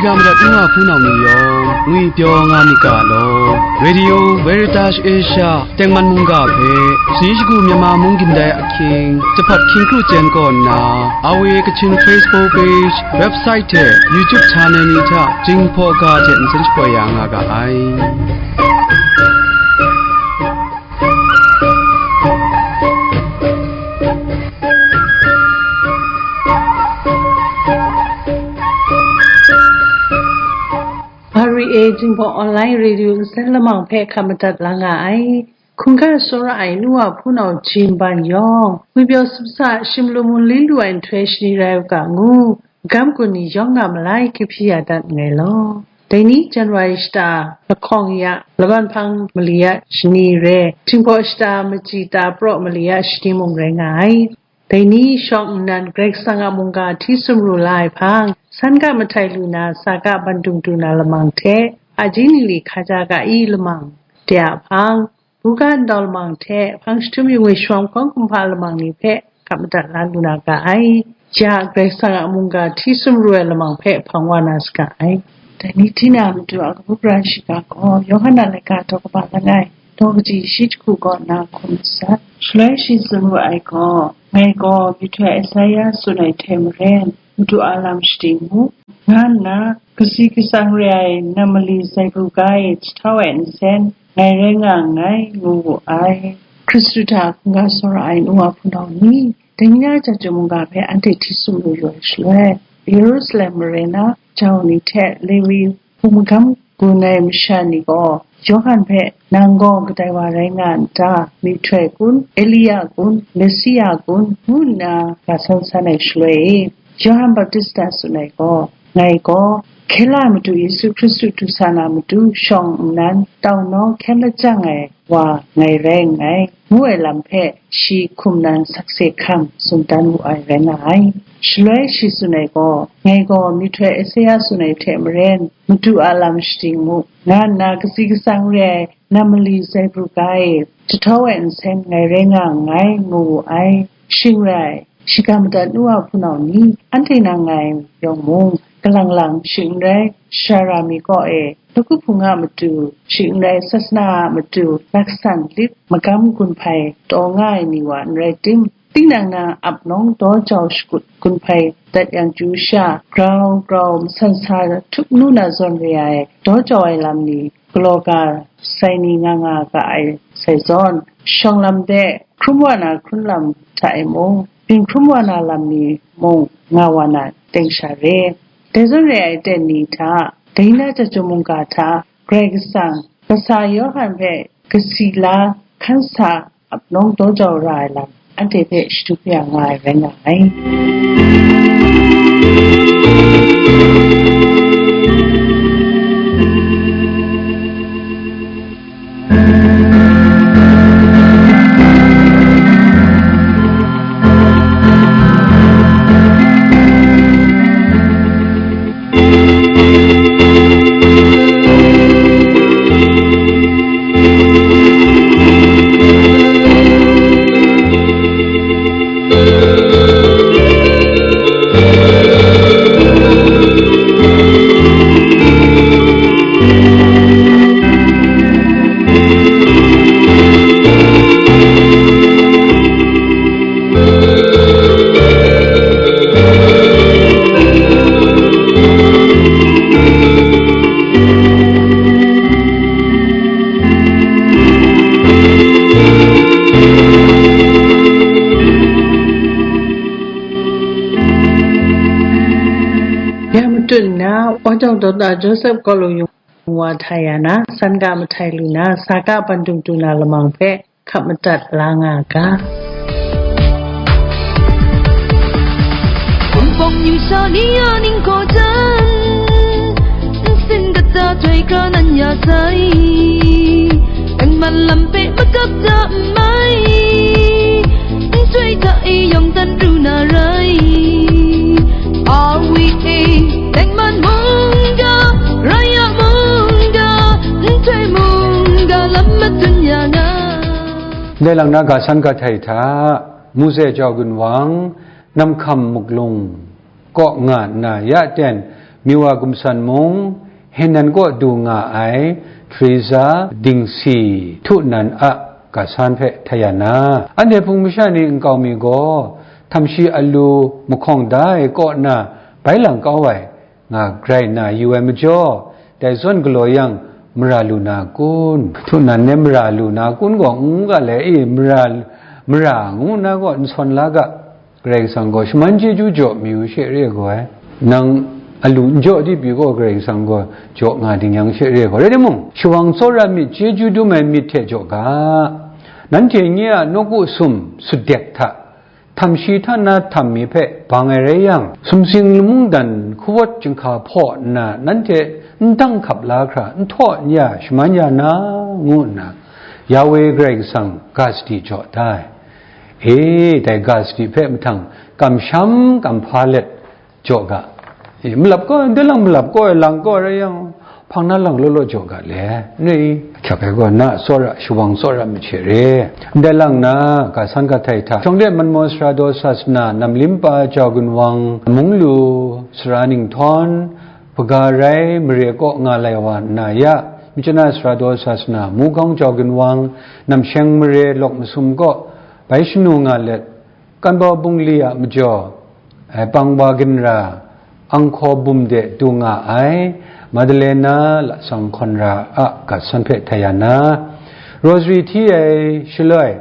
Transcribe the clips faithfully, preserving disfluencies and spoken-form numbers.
Ga madat n wa hpunau ni yawng, ngwi pyaw nga myit ga law. Radio Veritas Asia tengman mungga hpe, shaji shagu Myanmar mung gindai ahkying, jahpat hkying kru chyen kaw nna, R V A Kachin Facebook page, website hte YouTube channel ni hta Jinghpaw ga hte nsen shapoi ya nga ga ai. R V A Jinghpaw Online Radio nsen lamang hpe hkap madat la nga ai. Hkungga tsawra ai nu wa hpunau Jin Ban yawng, ngwi pyaw sumsa shim lu mun li lu ai nhtoi shani rai u ga ngu, magam gun ni yawng nga malai kahpyi ya dat nngai law. Dai ni January shata lahkawng ya, laban hpang mali ya shani re, Jinghpaw shata machyi ta praw mali ya shani mung rai nga ai. Dai ni shawng nnan Karai Kasang a mungga hti sumru la ai hpang, san ga mahtai lu na, sa ga bandung du na lamang hte, aji ningli hkaja ga i lamang de a hpang, buga ndau lamang hte, hpang jahtum yu ngwi shawng hkawng kumhpa lamang ni hpe hkap madat la lu na ga ai. Ya, Karai Kasang a mungga hti sumru ai lamang hpe hpang wa na saga ai. Dai ni hti na Madu a kabu gara shiga gaw, Yawhan a laika daw kaba langai, daw kaji shi jahku kaw nna hkum matsat. Shaloi shi tsun wu ai gaw, ngai gaw myihtoi Esaia tsun ai hte maren, Madu a lam shading mu, nga nna, kasi kasang re ai nam mali zaibru ga e jahtau ai nsen, ngai rai nga nngai, ngu wu ai. Hkristu hta hkungga tsawra ai nu wa hpunau ni, dai ni na chyeju mungga hpe anhte hti sumru yu ai shaloi, Yerusalem mare na jau ni hte Lewi hpung magam gun ai masha ni gaw, Yawhan hpe, "Nang gaw kadai wa rai nga n ta? Myihtoi kun, Elia kun, Mesia kun?" ngu nna ga san san ai shaloi e, Yawhan Baptista tsun ai gaw, "Ngai gaw, hkye la ai Madu Yesu Hkristu du sa na matu shawng nnan, tau naw hkyen lajang ai wa ngai rai nngai," ngu ai lam hpe shi hkum nan sakse hkam tsun dan wu ai rai nga ai. Shaloi shi tsun ai gaw, "Ngai gaw myihtoi Esaia tsun ai hte maren, Madu a lam shading mu, nga nna kasi kasang re ai nam mali zaibru ga e jahtau ai nsen ngai rai nga nngai," ngu wu ai. Shing rai, shiga madat nu wa hpunau ni, anhte nang ngai yawng mung, kalang lang, shing n rai, shara mi kaw e, lagu hpung a matu, shing n rai, sasana a matu, laksan lit magam gun hpai taw nga ai ni wa n rai tim, tinang na ap nawng daw jau shakut gun hpai dat yang chyu sha, grau grau masan sa htup nu na zawn re ai daw jau ai lam ni, galaw ga sai ni nga nga ga ai sai zawn, shawng lam de hkrum wa na hkrun lam hta e mung, byin hkrum wa na lam ni mung nga wa na teng sha re. Dai zawn re ai aten ni hta, dai na chyeju mungga hta, Karai Kasang, kasa Yawhan hpe kasi la hkan sa ap nawng daw jau ra ai lam, anhte hpe shadu ya nga ai rai nga ai. Ya matut nna, Wajau Dokta Joseph Kawlu Yung wa hta ya na, san ga mahtai lu na, sa ga bandung du na lamang hpe, hkap madat la nga ga. Hpawng yu sha ni a ningkaw jan, nsin kata htoi kra nan ya sai, tengman lam hpe makap da n mai, nhtoi hta e yawng dan ru na rai. R V A, tengman mungga, raya mungga, nhtoi mungga lam matun ya na. Ndai lang na ga san ga htai hta, Muse Jau Gun Wang, Namhkam Muklung kaw nga nna ya ten, Miwa Gumsan mung, Henan kaw du nga ai Teresa Dingsi Htunan a ga san hpe htai ya na, anhte Hpung masha ni nkau mi gaw, htam shi alu mahkawng da ai kaw na bai lang kau ai, nga grai na yu ai majaw, dai zawn galaw yang, mara lu na kun? Htunan ne mara lu na kun gaw, n ga le i, mara, mara ngu na gaw n sawn la ga, Karai Kasang gaw shaman chyeju jaw mi u she re gaw ai, nang alu n jaw di pyi gaw, Karai Kasang gaw jaw nga ding yang she re gaw, rai timung, shawang tsawra myit, chyeju dum ai myit hte jaw ga, nanhte nye a nawku sum sutdek hta, htam shi hta na htam mi hpe bang ai rai yang, sumsing mungdan hkawt chyinghka hpaw nna nanhte n dang hkap la hkra, n htaw n ya shaman ya na, ngu nna, Yawe Karai Kasang ga sadi jaw da ai. E, dai ga sadi hpe mahtang kamsham kamhpa let jaw ga. E, malap gaw, ndai lang malap gaw, lang gaw rai yang, hpang na lang law law jaw ga le, n rai i? Ahkyak ai gaw, na tsawra, shawang tsawra myit she re. Ndai lang na, ga san ga htai hta, shawng de manmaw sara daw sasana, namlim pa jau gunwang, munglu sara ninghtawng, hpaga rai mare kaw nga lai wa nna ya, Myitkyina sara daw sasana, Mugawng jau gunwang, namsheng mare lawk masum kaw bai shanu nga let, Kanbau bungli a majaw, eh, pangwa ginra, anghkaw bum de du nga ai, Madalena lasang hkawn ra a ga san hpe htai ya na, Rosary hti ai shaloi,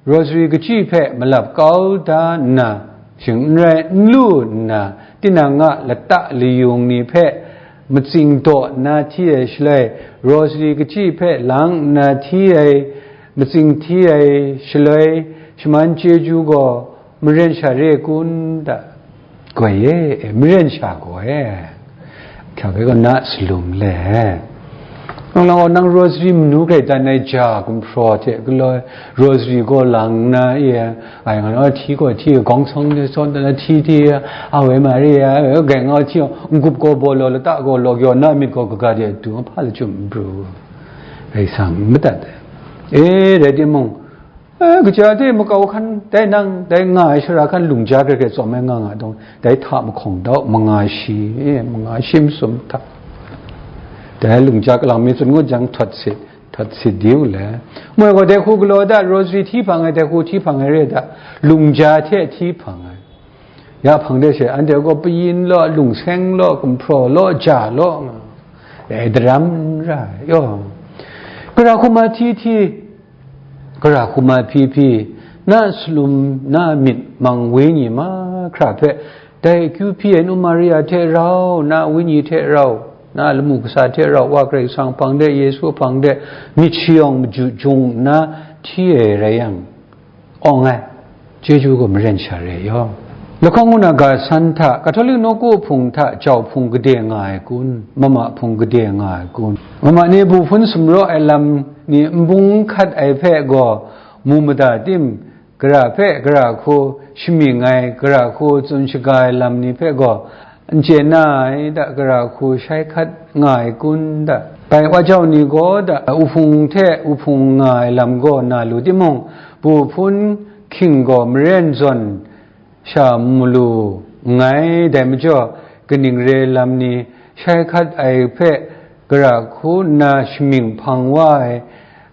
Rosary kachyi hpe malap kau da nna, shing n rai n lu nna, tinang a lata layung ni hpe matsing daw nna hti ai shaloi, Rosary kachyi hpe lang nna hti ai, matsing hti ai shaloi, shaman chyeju gaw maren sha re kun da? Goi e, e, maren sha gaw e, hkya bai gaw na salum le. Nang lang gaw, nang rosary manu grai dan ai ja gumhpraw hte galaw ai rosary gaw lang nna e, ai nga na hti gaw hti, gawng sawng de sawn dan na hti hti, Ave Maria, e, gai nga hti, n-gup gaw baw law, lata gaw law, yaw na myit gaw kaga de du, hpa lachyum n pru, rai sa, n madat ai. E, rai timung, Eh, kaja de makau hkan, dai nang, dai nga ai shara hkan lungja hkrai hkrai tsawm ai nga nga dawng, dai hta mahkawng dau, manga shi, eh, manga shi masum hta. Dai lungja kalang mi tsun ngut jang, htawt sit, htawt sit di u le. Moi gaw, dai hku galaw da, rosary hti hpang ai, dai hku hti hpang ai re da, lungja hte hti hpang ai. Ya hpang de she, anhte gaw payin law, lungseng law, gumhpraw law, ja law, nga, eh, daram n ra ai, yaw. Gara hku ma hti hti, gara hku ma hpyi hpyi, na salum, na myit mang wenyi mahkra hpe, dai akyu hpyi ai nu Maria hte rau, na wenyi hte rau, na lamu kasa hte rau, Wa Karai Kasang hpang de, Yesu hpang de, myit shayawng maju jung nna hti ai rai yang, awng ai, chyeju gaw maren sha re ai yaw. Lahkawng ngu na ga san hta, Katolik nawku hpung hta jau hpung gade nga ai kun, mama hpung gade nga ai kun, mama ni bu hpun sumraw ai lam ni n bung hkat ai hpe gaw mu mada tim, gara hpe gara hku shamying ai, gara hku tsun shaga ai lam ni hpe gaw, n chye na ai da, gara hku shai hkat nga ai kun da? Bai wa jau ni gaw da, uhpung hte uhpung nga ai lam gaw na lu timung, bu hpun hking gaw maren zawn sha malu nngai, dai majaw, kaning re lam ni shai hkat ai hpe gara hku nna shamying hpang wa ai,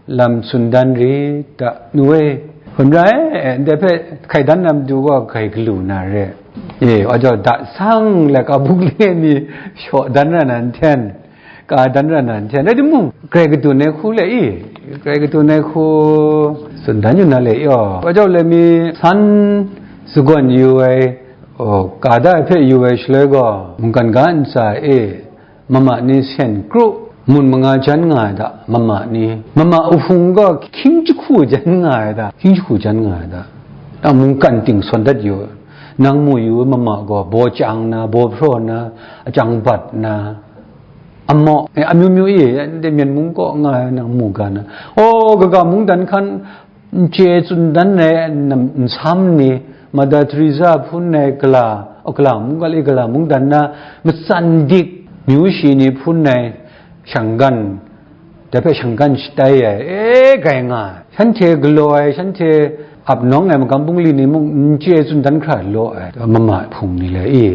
lam tsun dan rit da, nu e. Hkum rai, ndai hpe hkai dan na matu gaw hkai galu na re. E, wa jau da sang le ka buk le ni shaw dan ra na nhten, ka dan ra na nhten. Rai timung, grai kadun ai hku le i, grai kadun ai hku tsun dan yu na le yaw. Wa jau le mi san sagawn yu ai, o, ka da ai hpe yu ai shaloi gaw, mungkan ga ntsa e, mama ni sen kru, mun manga jan nga ai da, mama ni. Mama uhpung gaw hkying jahku jan nga ai da, hkying jahku jan nga ai da. Nang mungkan ting sawn dat yu, nang mu yu, mama gaw baw chyang na, baw hpraw na, achang bat na, amaw, eh, amyu myu e, ndai Myen mung kaw nga ai nang mu ga na. O, kaga mungdan hkan, n chye tsun dan ai n-, nsam ni, Mother Teresa hpun ai gala, o, gala mung, gala mungdan na, matsan dik myu shi ni hpun ai shanggan, dai hpe shanggan shatai ai, e, gai nga ai. Shanhte galaw ai, shanhte ap nawng ai magam bungli ni mung n chye tsun dan hkra law ai, mama hpung ni le i.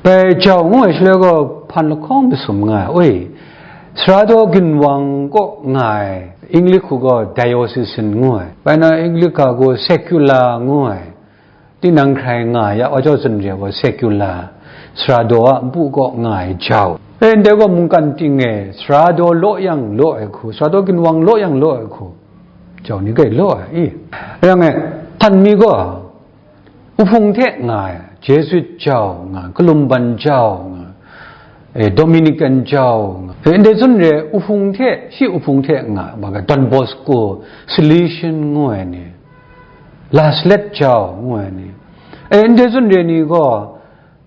Bai jau ngu ai shaloi gaw, Hpan lahkawng masum nga ai, oi, sara daw ginwang kaw nga ai, English hku gaw diocesan ngu ai, bai na English ga gaw secular ngu ai, tinang hkrai nga ai ya, wa jau tsun re ai gaw secular, sara daw a npu kaw nga ai jau. E, ndai gaw mungkan ting e, sara daw law yang law ai hku, sara daw ginwang law yang law ai hku, jau ni grai law ai, i. Rai nga ai, hpan mi gaw, Uhpung hte nga ai, Jesuit jau nga, kalumban jau nga, e, Dominican jau nga. E, ndai tsun re, Uhpung hte, shi Uhpung hte nga, ma ga, Don Bosco, Salesian ngu ai ni, Las Let jau ngu ai ni. E, ndai tsun re ni gaw,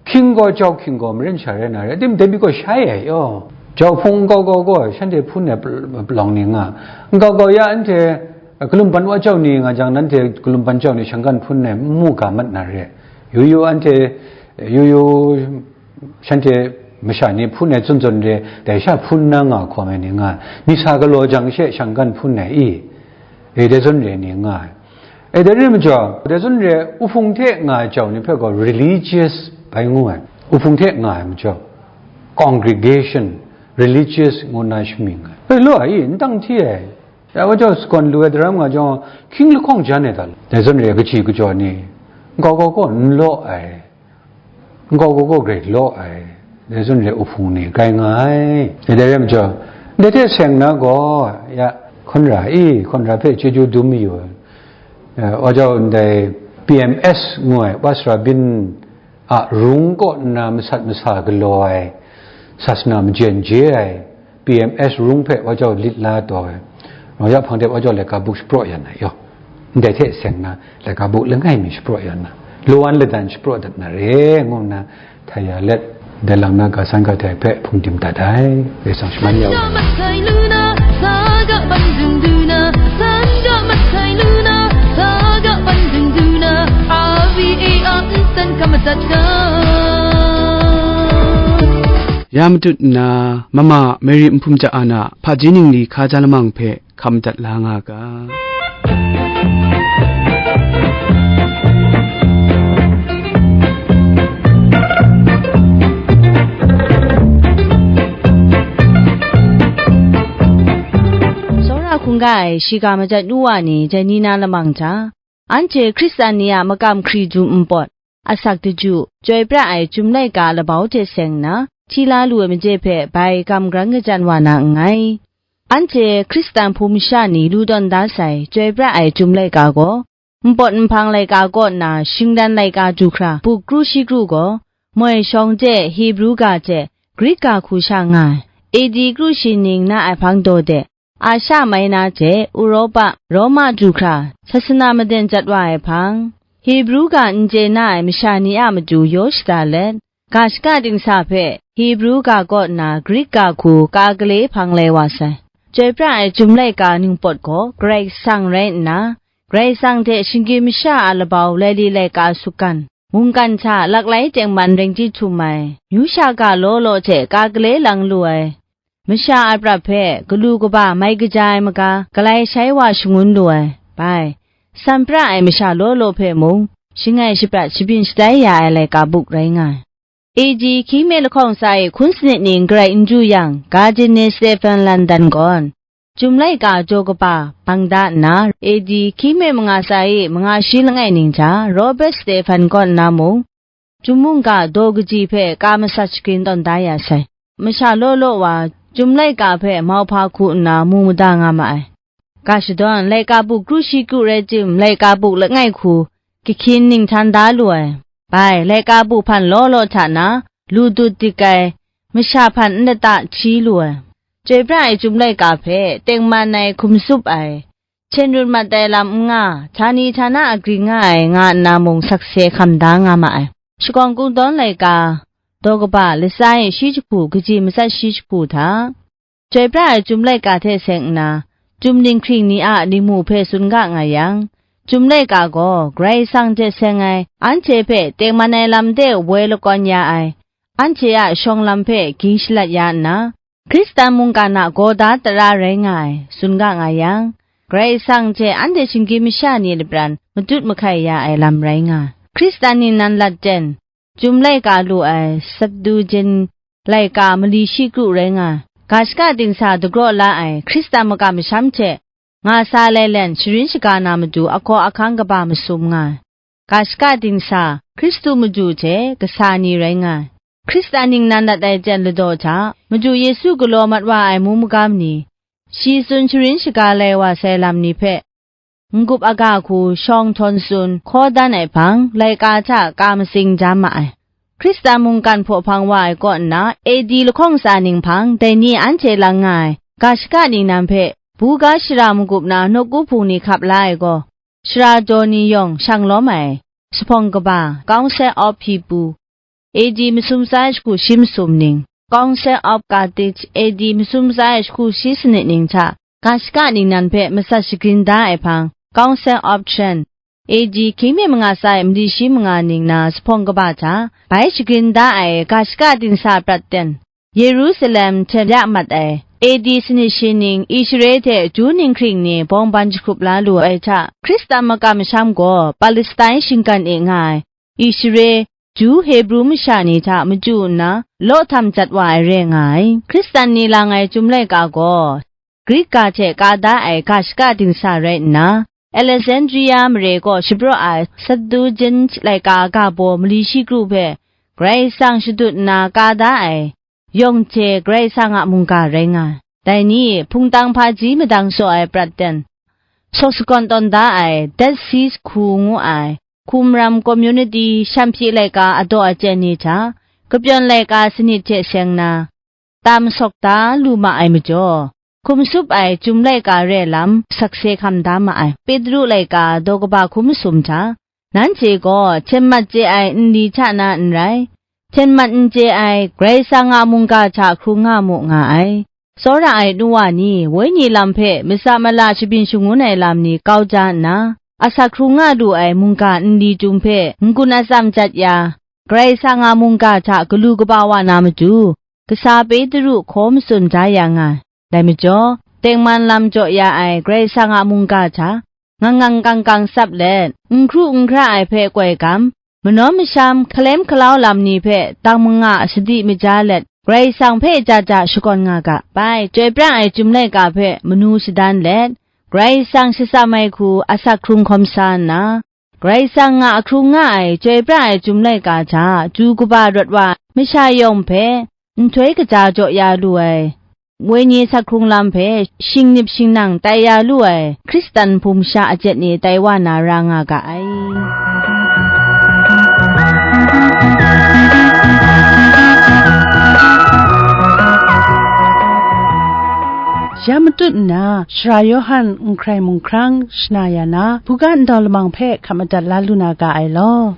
hkying gaw jau hkying gaw maren sha rai na re, tim dai mi gaw shai ai yaw. Jau hpung nkau kau gaw shanhte hpun ai pl-, palawng ni nga, nkau kau ya anhte, Kalumban wa jau ni nga jang, nanhte kalumban jau ni shangkan hpun ai n mu ga mat na re. Yu yu anhte, yu yu shanhte masha ni hpun ai tsun tsun re, dai sha hpun na nga hkawm ai ni nga, misa galaw jang she shangkan hpun ai i, e, dai zawn re ni nga ai. E, dai re majaw, dai zawn re, uhpung hte nga ai jau ni hpe gaw religious bai ngu ai. Uhpung hte nga ai majaw, congregation, religious ngu na shamying ai. E, law ai i, n dang hti ai. Ya, wa jau sagawn lu ai daram nga jawng, hkying lahkawng jan ai ta? Dai zawn re ai kaji kajaw ni, nkau kau kaw n law ai, nkau kau kaw grai law ai, dai zawn re ai uhpung ni grai nga ai. Dai, dai rai majaw, dai hte seng na gaw, ya, hkawn ra i, hkawn ra hpe chyeju dum mayu ai. Eh, wa jau ndai P M S ngu ai, Wasra Bin a rung kaw nna masat masa galaw ai, sasana majen je ai, P M S rung hpe wa jau lit la taw ai, rau ya hpang de wa jau laika buk shapraw ya na yaw, ndai hte seng na laika buk langai mi shapraw ya na, lawan ladan shapraw dat na re, ngu nna hta ya let, dai lang na ga san ga dai hpe hpung dim dat ai, Karai Kasang shaman ya u. Ya matut nna, Mama Mary Nhpum Ja An a hpaji ningli hkaja lamang hpe hkam dat la nga ga. Tsawra hkungga ai shiga majat nu wa ni, dai ni na lamang hta, anhte Hkristan ni a makam hkri du npawt, asak daju, chyoi pra ai Chyum laika labau hte seng nna, hti la lu ai maje hpe bai gam grang kajan wa na nngai. Anhte Hkristan hpung masha ni lu tawn da sai, chyoi pra ai Chyum laika gaw, npawt nhpang laika kaw nna shingran laika du hkra buk kru shi kru gaw, moi shawng hte Hibru ga hte Grik ga hku sha nga ai. A D kru shi ning na ai hpang daw de, Asha Maina hte Uropa, Roma du hkra sasana maden jat wa ai hpang, Hibru ga n chye na ai masha ni a matu yaw shada let, ga shaka dingsa hpe Hibru ga kaw nna Grik ga hku ka gale hpang lai wa sai. Chyoi pra ai Chyum laika ningpawt gaw Karai Kasang rai nna, Karai Kasang hte shinggyim masha a labau laili laika sukgan, mungkan hta laklai tengman rengji htum ai, myu sha ga law law hte ka gale lang lu ai, masha a prap hpe galu kaba mai kaja ai maga, galai shai wa shangun lu ai, bai, san pra ai masha law law hpe mung, shangai shaprat shabyin shatai ya ai laika buk rai nga ai. A D hkying me lahkawng tsa e hkun sanit ning garai n du yang, Gardiner Stephen London gawn, Chyum laika jaw kaba bang da nna, A D hkying me manga tsa e manga shi langai ning hta, Robert Stephen kaw nna mung, Chyum mungga daw kaji hpe ka masat shagrin tawn da ya sai. Masha law law wa, Chyum laika hpe mauhpa hku nna mu mada nga ma ai. Ga shadawn, laika buk kru shi kru rai tim, laika buk langai hku, kahkyin ning htan da lu ai. Bai, laika buk hpan law law hta na, lu dut dik ai, masha hpan n lata hti lu ai. Chyoi pra ai Chyum laika hpe tengman ai hkum tsup ai, hten run mat ai lam n nga, htani htana agring nga ai nga nna mung sakse hkam da nga ma ai. Shakawn Kungdawn laika, daw kaba, latsa e shi jahku, kaji matsat shi jahku hta, Chyoi pra ai Chyum laika hte seng nna, Chyum dinghpring ni a ningmu hpe tsun ga nga yang, Chyum laika gaw Karai Kasang hte seng ai, anhte hpe tengman ai lam de woi lakawn ya ai, anhte a shawng lam hpe ging shalat ya nna, Hkristan mungkan a gaw da tara rai nga ai, tsun ga nga yang, Karai Kasang hte anhte shinggyim masha ni lapran matut mahkai ya ai lam rai nga ai. Hkristan ni nan lat ten, Chyum laika lu ai Septuagint laika mali shi kru rai nga ai, ga shaka dingsa dagraw la ai Hkristan makam masham hte nga sa lailen sharin shaga na matu ahkaw ahkang kaba masum nga ai. Ga shaka dingsa, Hkristu madu hte kasa ni rai nga ai. Hkristan ningnan lat ai jen ladaw hta, madu Yesu galaw mat wa ai mu magam ni, shi tsun sharin shaga lai wa sai lam ni hpe, n-gup aga hku shawng htawn tsun hkaw dan ai hpang, laika hta ka matsing jam ma ai. Hkristan mungkan hpaw hpang wa ai kaw nna, A D lahkawng tsa ning hpang, dai ni anhte lang nga ai, ga shaka ningnan hpe, buga shara magup na nawku hpung ni hkap la ai gaw, shara jaw ni yawng shang lawm ai, Zuphpawng Kaba, Council of Hippo, A D masum tsa ai jahku shi masum ning, Council of Carthage, A D masum tsa ai jahku shi sanit ning hta, ga shaka ningnan hpe matsat shagrin da ai hpang, Council of Trent, A D hkying mi manga tsa ai mali shi manga ning na Zuphpawng Kaba hta, bai shagrin da ai ga shaka dingsa prat ten, Yerusalem hten ya mat ai, A D sanit shi ning Ishare hte Ju ninghkring ni bawng ban jahkrup la lu ai hta, Hkristan makam masham gaw Palestine shinggan e nga ai, Ishare, Ju, Hebru masha ni hta machyu nna law htam jat wa ai re nga ai. Hkristan ni lang ai Chyum Laika gaw, Grik ga hte ka da ai ga shaka dingsa rai nna, Alesandria mare kaw shapraw ai Septuagint laika ga baw mali shi kru hpe Karai Kasang shadut nna ka da ai, yawng hte Karai Kasang a mungga rai nga ai. Dai ni, hpungtang hpaji madang saw ai prat ten, sawk sagawn tawn da ai, Dead Sea Scroll ngu ai, hkum ram community shanhpyi laika adaw aten ni hta, kapyawn laika sanit hte seng na, tam sawk da lu ma ai majaw, hkum tsup ai Chyum Laika re lam sakse hkam da ma ai. Petru laika daw kaba hkum masum hta, nanhte gaw hten mat chye ai nli hta na n rai, hten mat n chye ai Karai Kasang a mungga hta hkrung nga mu nga ai. Tsawra ai nu wa ni, Wenyi lam hpe matsa mala shabyin shangun ai lam ni kau ja nna, asak hkrung nga lu ai mungga nli chyum hpe n-gun atsam jat ya, Karai Kasang a mungga hta galu kaba wa na matu, kasa Petru hkaw matsun da ya nga ai. Dai majaw, tengman lam jaw ya ai Karai Kasang a mungga hta, ngang ngang kang kang tsap let, n hkru n hkra ai hpe koi gam, manawn masham, hkalem hkalau lam ni hpe tang manga sadi maja let, Karai Kasang hpe ja ja shakawn nga ga. Bai, Chyoi pra ai Chyum Laika hpe manu shadan let, Karai Kasang shatsam ai hku asak hkrung hkawm sa nna, Karai Kasang a hkrung nga ai Chyoi pra ai Chyum Laika hta chyu kaba rawt wa ai masha yawng hpe nhtoi kaja jaw ya lu ai, Wenyi asak hkrung lam hpe shingnip shingnang tai ya lu ai Hkristan hpung masha ajet ni tai wa na ra nga ga ai. Ya matut nna, Sara Yawhan n hkrai mung hkrang shana ya na, buga ndau lamang hpe hkap madat la lu na ga ai law.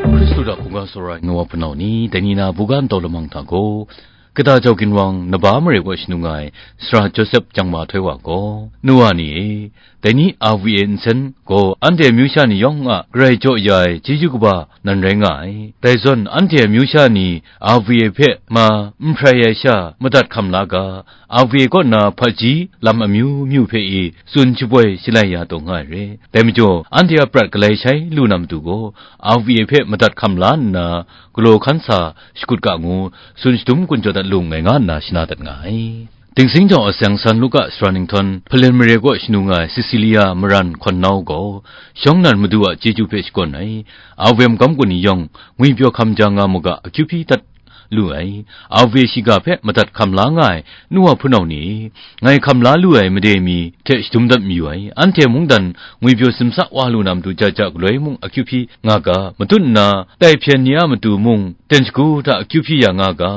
Hkristu hta hkungga tsawra ai nu wa hpunau ni, dai ni na buga ndau lamang hta gaw, Kata jau ginwang, Naba mare kaw shanung nga ai Sara Josep Jangma Htoi wa gaw, Nu wa ni e, dai ni R V A nsen gaw anhte amyu sha ni yawng a Karai jaw ya ai chyeju kaba nan rai nga ai. Dai zawn, anhte amyu sha ni R V A hpe ma n hprai ai sha madat hkam la ga, R V A kaw na hpaji lam amyu myu hpe i tsun shaboi shalai ya taw nga ai re. Dai majaw, anhte a prat galai shai lu na matu gaw, R V A hpe madat hkam la nna, galaw hkan sa shakut ga ngu, tsun shadum kun jaw dat lu nngai nga nna shana dat nga ai. Dingsing jawng a seng San Luka sara nhtawm, Hpalen mare kaw shanu nga ai Sisilia maran hkawn nau gaw, shawng nnan Madu a chyeju hpe shakawn ai, R V A magam kaw ni yawng ngwipyaw hkam ja nga mu ga, akyu hpyi dat lu ai, R V A shiga hpe madat hkam la nga ai nu wa hpunau ni, ngai hkam la lu ai made mi hte shadum dat mayu ai, anhte mungdan ngwipyaw simsa wa lu na matu ja ja galoi mung akyu hpyi nga ga, matut nna tai hpyen ni a matu mung ten shagu hta akyu hpyi ya nga ga,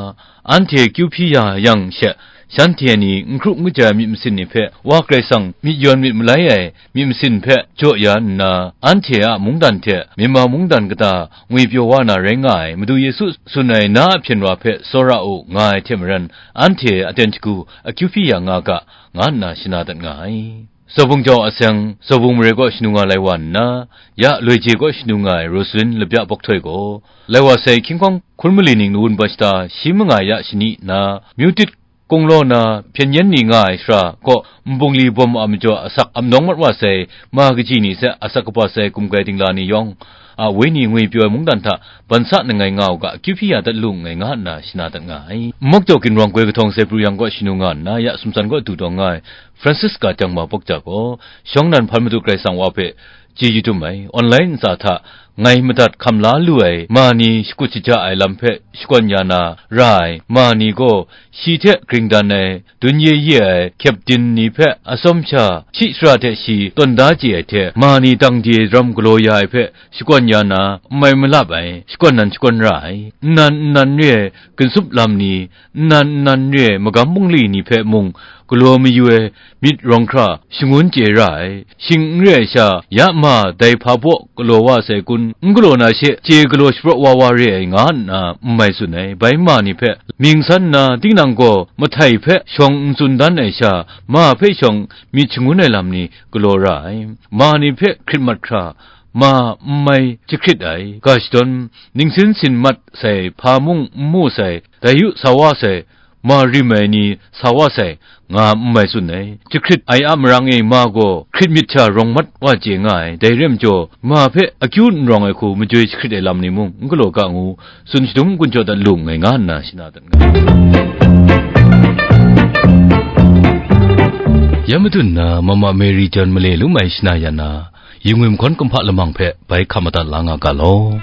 anhte akyu hpyi ya yang she, shanhte ni n hkru n kaja ai myit masin ni hpe Wa Karai Kasang myit yawn myit malai ai myit masin hpe jaw ya nna, anhte a mungdan hte Myanmar mungdan kata ngwipyaw wa na rai nga ai Madu Yesu tsun ai na a hpyen wa hpe tsawra u nga ai hte maren, anhte aten shagu akyu hpyi ya nga ga, nga nna shana dat nga ai. Zawbung jau a seng, Zawbung mare kaw shanu nga lai wa nna, ya Loije kaw shanu nga ai Rosalin Labya Bawk Htoi gaw, lai wa sai hkying hkawng hkun mali ning nawun bashta shi manga ya shani na, myu tit kunglaw na hpyen yen ni nga ai shara kaw, nbungli bawm a majaw asak ap nawng mat wa sai, ma kaji ni hte asak kaba sai gumgai dingla ni yawng a wenyi ngwi pyaw ai mungdan hta ban sa nangai nga u ga, akyu hpyi ya dat lu nngai nga nna shana dat nga ai. Mok jaw ginrawng goi kahtawng sai pru yang kaw shanu nga nna, ya sumsan kaw du taw nga ai Francisca Jangma Bawkja gaw, shawng nan hpan Madu Karai Kasang Wa hpe chyeju dum ai, online ntsa hta ngai madat hkam la lu ai ma ni shakut shaja ai lam hpe shakawn ya na ra ai ma ni gaw, shi hte gring dan ai, dun ye ye ai kyepdin ni hpe atsawm sha, shi shara hte shi tawn da chye ai hte, ma ni dang de ram galaw ya ai hpe shakawn ya na, n mai malap ai shakawn nan shakawn ra ai, nnan nnan re ai ginsup lam ni, nnan nnan re ai magam bungli ni hpe mung galaw mayu ai myit rawng hkra shangun chye ra ai. Shing n re ai sha, ya ma dai hpa baw galaw wa sai kun, n galaw na she, chye galaw shapraw wa wa re ai nga nna n mai tsun ai. Bai ma ni hpe mying san nna, tinang gaw mahtai hpe shawng n tsun dan ai sha, ma hpe shawng myit shangun ai lam ni galaw ra ai. Ma ni hpe hkrit mat hkra, ma n mai jahkrit ai, ga shadawn, ningsin sin mat sai, hpa mung n mu sai, dai yu sa wa sai, ma rim ai ni sa wa sai, nga n mai tsun ai. Jahkrit ai a marang e ma gaw hkrit myit hta rawng mat wa chye nga ai, dai re ai majaw, ma hpe akyu n rawng ai hku majoi jahkrit ai lam ni mung n galaw ga ngu, tsun shadum gun jaw dat lu nngai nga nna shana dat nga ai. Ya madun na Mama Mary John male lum ai shana ya na, Yungwi mahkawn kumhpa lamang hpe bai hkam madat la nga ga law.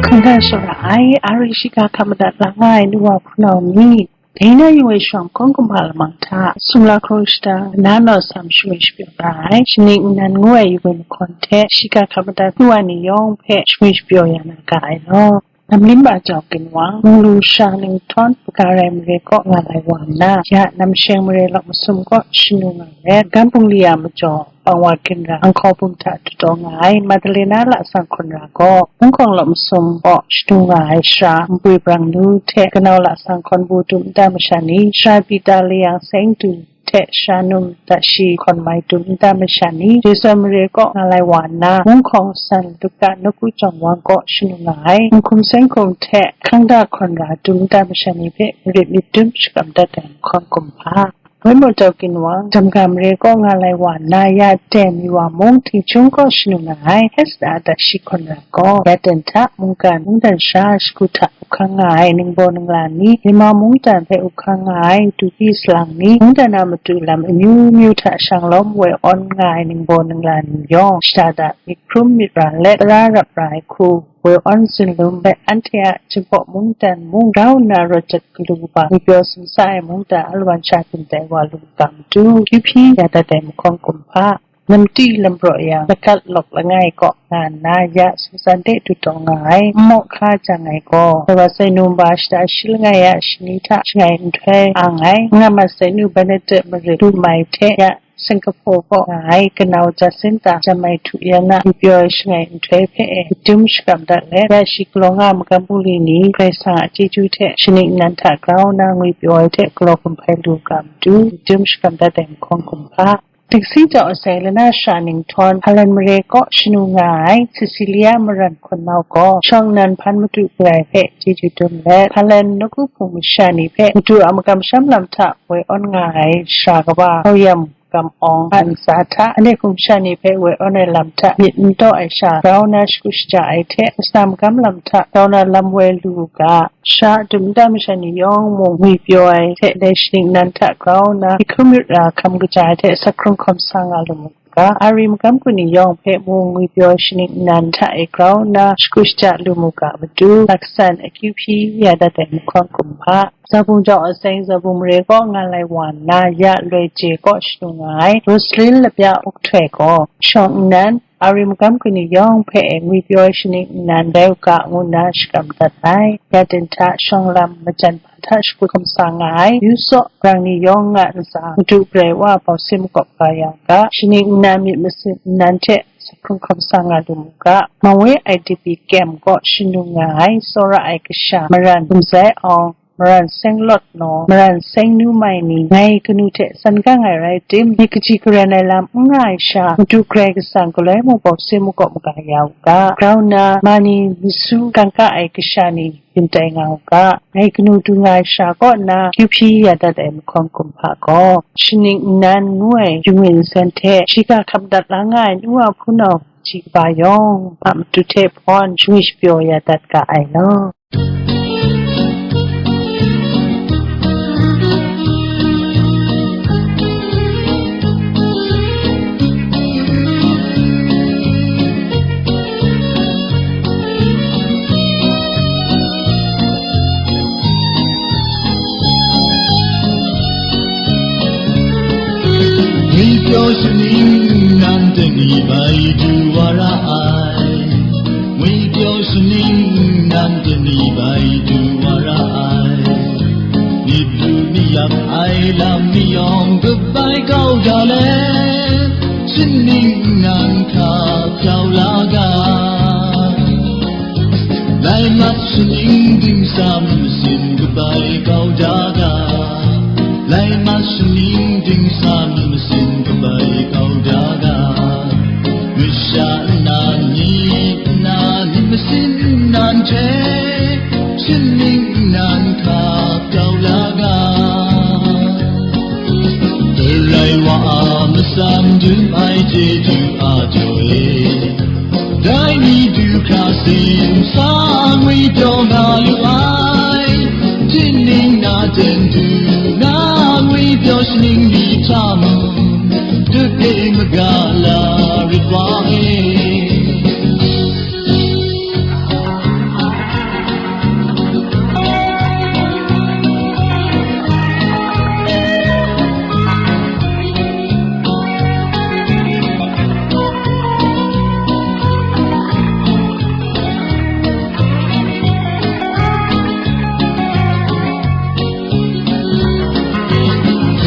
Hkungga shara ai, a rai shiga hkam madat la nga ai nu wa hpunau ni, dai na yungwi shawng hkawng kumhpa lamang hta, sumla hkrung shada, na naw sam shingwi shapyaw ra ai, shaning nnan ngu ai yungwi mahkawn hte, shiga hkam madat nu wa ni yawng hpe shingwi shapyaw ya na ga ai law. Namlim ba jau ginwang, Munglu sha Ninghtawng, Bagarai mare kaw nga lai wa nna, ya Namsheng mare law masum kaw shanu nga let, Gam Bungli a majaw, Pangwa Ginra, Anghkaw Bum hta dutaw nga ai, Madalena lasang hkun ra gaw, Mungkawng law masum kaw shanu nga ai shara, Npui Brang Nu hte Kanau lasang hkawn bu dum nta masha ni, shara Pita Layang Seng Du, hte shanum da shi hkawn mai dum nta masha ni, Jesuan mare kaw nga lai wa nna, Mungkawng san Luka nawku jawng wang kaw shanu nga ai, Nhkum Seng Hkum hte hkangda hkawn ra dum nta masha ni hpe marit myit dum shakram dat ai mahkawn kumhpa. Wai Mawtaw ginwang, Damga mare kaw nga lai wa nna, ya Ten mi wa mung Htingchung kaw shanu nga ai, Hesda da shi hkawn ra gaw, ya Ten hta mungkan, mungdan sha shagu hta, hkang nga ai ningbaw ningla ni, Lima mungdan hpe up hkang nga ai dupi salang ni, mungdan a matu lam amyu myu hta shang lawm woi awn nga ai ningbaw ningla ni yawng, shada da myit hkrum myit ra let, tara rap ra ai hku, woi awn zunlum let, anhte a Jinghpaw mungdan mung grau nna rawt jat galu ba, ngwi pyaw sumsa ai mungdan alawan sha byin tai wa lu ga matu, akyu hpyi ya dat ai mahkawn kumhpa. Namti lampraw yang, lagat lawk langai kaw nga nna, ya sumsan de dutaw nga ai, nmawk hka jang ai gaw, Sawra Sainu nba shata shi langai a shani hta shangai nhtoi ang ai, nga mat Sainu Benedict marit lu mai hte, ya Singapore kaw nga ai, kanau Jacinta Jamai Htu Yan a ngwi pyaw ai shangai nhtoi hpe e, dum shakram dat let, ya shi galaw nga magam bungli ni, Karai Kasang a chyeju hte, shaning nnan hta grau nna ngwi pyaw ai hte galaw hkum hpai lu ga matu, dum shakram dat ai mahkawn kumhpa. Taksi jau asai lana sha Ninghtawng, Hpalan mare kaw shanu nga ai Cecilia Maran hkawn nau gaw, shawng nnan hpan Madu Karai hpe chyeju dum let, Hpalan nawku hpung masha ni hpe Madu a magam sham lam hta woi awn nga ai shara kaba, Hkauyam Gam Awng a ntsa hta, anhte hkum sha ni hpe woi awn ai lam hta myit n taw ai sha grau nna shagu shaja ai hte, masha magam lam hta grau nna lam woi lu u ga, sha a dum nta masha ni yawng mung ngwi pyaw ai hte, dai shaning nnan hta grau nna, myit hkrum myit ra hkam kaja ai hte, asak hkrung hkawm sa nga lu mu ga, Ari magam kaw ni yawng hpe mung ngwi pyaw ai shaning nnan hta e grau nna, shagu shaja lu mu ga matu, laksan akyu hpyi ya dat ai mahkawn kumhpa. Zabung jau aseng, Zabung mare kaw nga lai wa nna, ya loi je kaw shanu nga ai, Rosalin Lapya Ukhtoi gaw, shawng nnan, Ari magam kaw ni yawng hpe e ngwi pyaw ai shaning nnan rai u ga, ngu nna shakram dat ai. Ya Ten hta shawng lam majan hpa hta shagu hkam sa nga ai, Yu Saw Brang ni yawng a ntsa, Madu Karai Wa bau sin makawp kau ya u ga, shaning nnan myit masin nnan hte asak hkrung hkawm sa nga lu mu ga, Mangwe I D P camp kaw shanu nga ai, Tsawra ai kasha, Maran Gumzai Awng, maran seng lawt nnaw, maran seng nu mai ni, ngai kanu hte san gang ai rai tim, myit kaji karen ai lam n nga ai sha, Madu Karai Kasang galoi mung bawk sin makawp maga ya u ga, grau nna, ma ni masu kangka ai kasha ni, yin tai nga u ga, ngai kanu du nga ai sha kaw nna, kyu hpyi ya dat ai mahkawn kumhpa gaw, shaning nnan ngu ai yu ngwin nsen hte, shiga hkap dat la nga ai nu wa hpunau, ji kaba yawng a matu hte hpawn shangwi shapyaw ya dat ga ai law. ငွေပျော်ရွှင်နန်းတနည်းပိုင်တူဝါရအိုင် ငွေပျော်ရွှင်နန်းတနည်းပိုင်တူဝါရအိုင် နေပြည်မီးယပ်အိုင်လမ်းမီးအောင်ကပိုင်ကောက်တာလဲ ရှင်နင်းနန်းခါပြောင်းလာက 来嘛，是你定下你们心个白高大大。来嘛，是你定下你们心个白高大大。为啥那你那你们心难trecht，是你难卡高拉嘎。 Karai wa a matsan dum ai chyeju a jaw e, dai ni du hkra sin sa ngwi taw nga lu ai, tingning na ten du na ngwi pyaw shaning ni hta mung, dut e maga la rit wa e.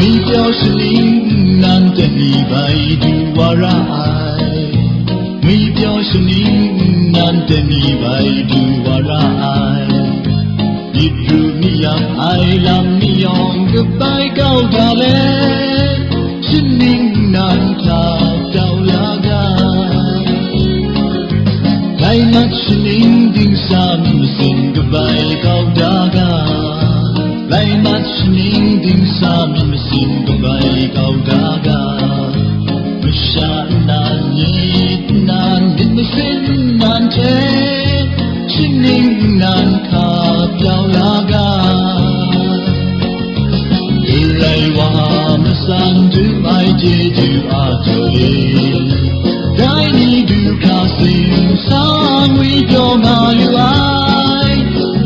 ငွေပျော်ရွှင်နန်းတနည်းပိုင်တူဝါရအိုင် ငွေပျော်ရွှင်နန်းတနည်းပိုင်တူဝါရအိုင် ယစ်ရူမီယပ်အိုင်လမ်းမီအောင်ကပိုင်ကောက်တာလဲ ရှင်နင်းနန်းခါပြောင်းလာက 来嘛，是你定下你们心个白高大大。来嘛，是你定下你们心个白高大大。为啥那你那你们心难trecht，是你难卡表拉嘎。 Karai wa a matsan dum ai chyeju a jaw e, dai ni du hkra sin sa ngwi pyaw nga lu ai,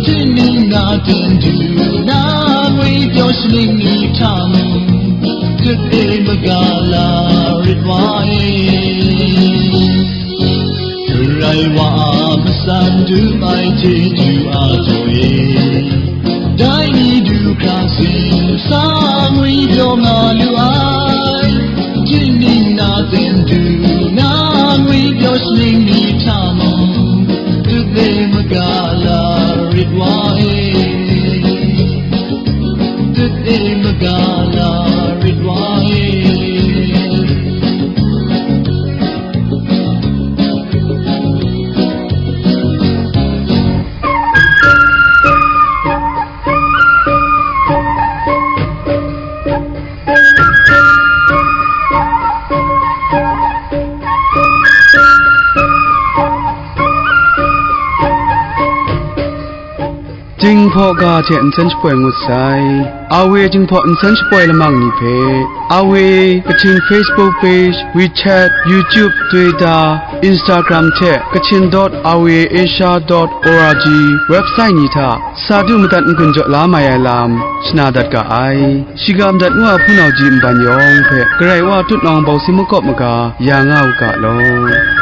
tingning na ten du na ngwi pyaw shaning ni hta mung, dut e maga la rit wa e. Karai wa a matsan dum ai chyeju a jaw e, dai ni du hkra sin sa ngwi pyaw nga lu ai, tingning na ten du na ngwi pyaw shaning ni hta mung, dut e maga la rit wa e, dut e maga la rit wa e. จิงพอ ga hte nsen shapoi ngut sai. Awe Jinghpaw nsen shapoi lamang ni hpe, Awe Kachin Facebook page, WeChat, YouTube, Twitter, Instagram hte Kachin dot awe asia dot org website ni hta sa du madat n-gun jaw la mai ai lam shana dat ga ai. Shiga madat ngu a hpunau ji nban yawng hpe Karai Wa tutnawng bau si makawp maga ya nga u ga law.